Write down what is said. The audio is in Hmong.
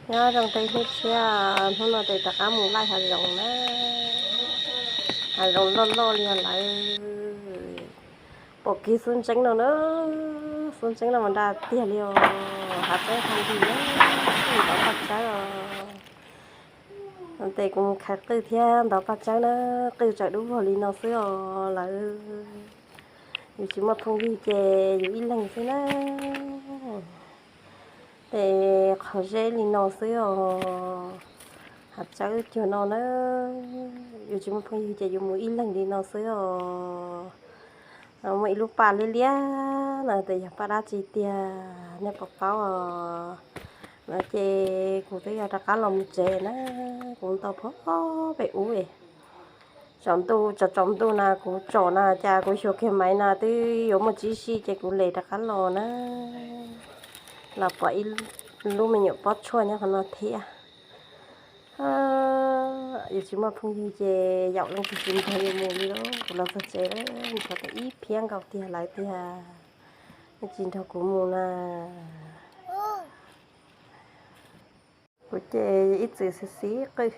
Nyob zoo tej hnub tshiab, hnub no ces rov qab mus laij hav zoov na. Hav zoov loj loj li lawm. Pom kiag xub ntseeb no na, xub ntseeb no mas nra tiag li os, hav tseeb tag nti na, ntov paj tsawb os. Ces kuv mus khaws qwj thiab ntov paj tsawb na, qwj tsaus dub vog li no xwb os lawm. Yus tsis muaj phooj ywg ces yus ib leeg xwb na. Ces qhov zeb li no xwb os, hav tsawb cuag no na. Yus tsis muaj phooj ywg ces yus mus ib leeg li no xwb os. Muaj ib lub paj liab liab no tes yog paj dab tsi tiag nej puas paub os? No ces kuv twb yog rov qab los mus tsev na, kuv nto pem ub, tsaus ntuj tsaus tsaus ntuj na kuv tsom na cas kuv xyuas kiag maiv na twb yuav muaj tsib sij ces kuv le rov qab los na, los pom ib lub me nyuam pob tshuaj nyob qhov no thiab. Yus tsis muaj phooj ywg ces yaum leej twg tsis nrog yus mus li lauj. Kuv los txog tsev lawm, nrog ib phiab nkaus tiag lawm tiag, nej tsis nrog kuv mus na. Kuv ces ib txwm xiv xiv qwj,